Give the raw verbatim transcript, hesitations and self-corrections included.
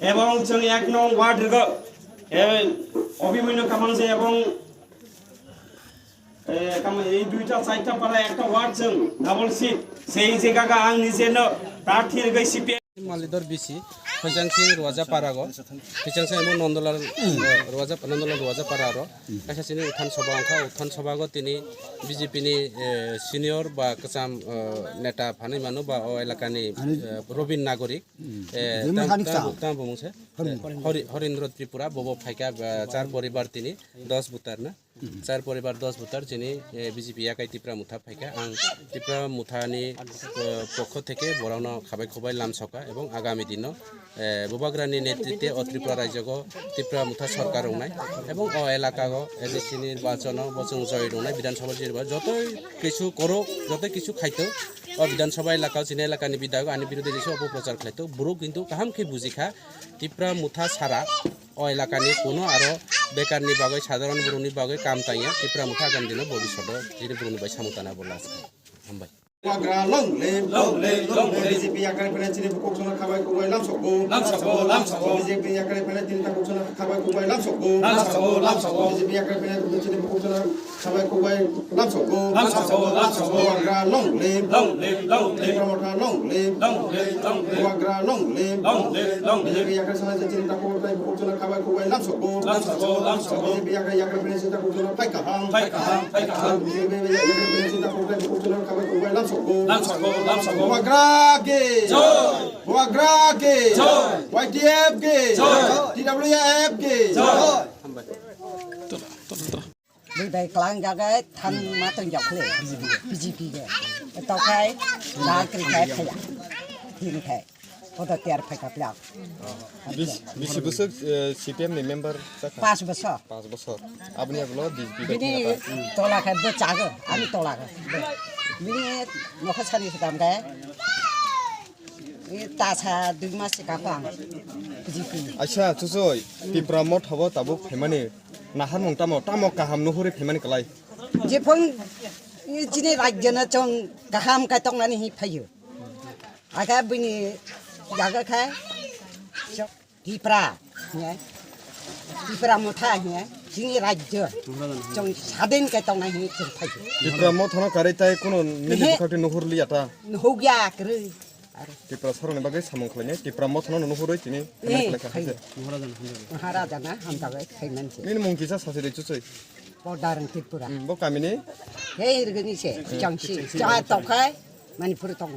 Ebong chwng ek nong ward rwgo, e, Obhimanyu Kamanje ebong, e, kam-, ei duita chaita para ekta ward chwng double seat, sei jega ga ang nijeno prarthi rwgwi C P M. Malidor B C, Khwichangsi Ruaja Parago, Khwichangsi emo Nondolal, eh, Ruaja, Nondolal Ruaja Pararo, kaisa chini Uthan Sabha wngkha, Uthan Sabha go tini B J P ni, eh, senior ba kwcham, eh, neta phanwi mano ba o elakani, eh, Robin Nagorik, eh, Jemma tang, Hanik tang, Sa. Tang bumung se, eh, Hori-, Horindro Tripura, bobo phaikha, eh, char poribar tini, dos butar na. Char poribar dos voter chini, eh, B J P yakai Tipra Motha phaikha. Ang Tipra Mothani, eh, pokho theke borokno khabai khubai lamsoka ebong agami dino, eh, Bubagrani netritwe o Tripura rajyogo Tipra Motha sorkar wngnai ebong o elakago A D C nirbachono bo chwng joy wngnai, Bidhan Sabha nirba-, jotoi kisu korok, jotoi kisu khaito o Bidhan Sabha elakao chini elakani bidhago ani birodhe jesa opoprochar khlaito. Borok kintu kaham khe bujikha Tipra Motha sara o elakani kuno aro bekarni bagwi, sadharon borokni bagwi kam tangya, Tipra Motha agam dino bobishoto chini borokni bai samung tana bo last. Hambai. Bubagra long live, long live, long live. B J P yakai phene chini bukhuk sono khabai kubai lamsokgo. Lamsokgo, lamsokgo. B J P yakai phene chini takhuk sono khabai kubai lamsokgo. Lamsokgo, lamsokgo. B J P yakai phene chini bukhuk sono khabai kubai lamsokgo. Lamsokgo, lamsokgo. Bubagra long live. Long live, long live. Tipra Motha long live. Long live, long live. Bubagra long live. Long live, long live. B J P yakai sana je chini takhuk tai bukhuk sono khabai kubai lamsokgo. Lamsokgo, lamsokgo. B J P yakai yakai phene chini takhuk sono phai kaham. Phai kaham, phai kaham. B J P yakai phene chini takhuk tai bukhuk sono khabai kubai lamsokgo. Lamsokgo, lamsokgo. Bubagra ki. Joy. Bubagra ki. Joy. Y T F ki. Joy. T W F ki. Joy. Bwdai klang jaga than ma tong jak le B J P ge. Tokai na kri khai khaya. Tin khai. Oda tiar phai ka pla. Bis-, bisi bwswk, eh, C P M ni member chakha? Pas bosor. Pas bosor. Aboni agulo B J P bai Bini thangkha. Tola khai bwchago, ani tola khai. Bini nokha sari sedam khai. I tasa dui mas se kaphang. B J P. Aisa, chuchoi, Tipra Motha bo tabuk phaimani naharmung tamo, tamo kaham nuhuri phaimani kwlai? Jephang i chini rajyano chwng kaham kai tongnani hi phaio. Aga bini jaga khai Tipra, ne? Tipra Motha, ne? Chini rajyo. Chwng sadin kai tongnai hi chwng phaio. Tipra Mothano karwi tai kuno nini Ehe. Bukhakti nuhur liya ta? Nuhugya kwrwi. Tipra saroni bagwi samung khlainai, Tipra Mothano nuhurwi tini Eh, payment khlaikha khai. Haise. Maharajana hamjabai khaimani se. Nini mung kisa sasi de chuchoi. Podarang Tripura. Hmm, bo kamini? Hei, rwgani se, Changsi. Cha tokhai, Manipur tong.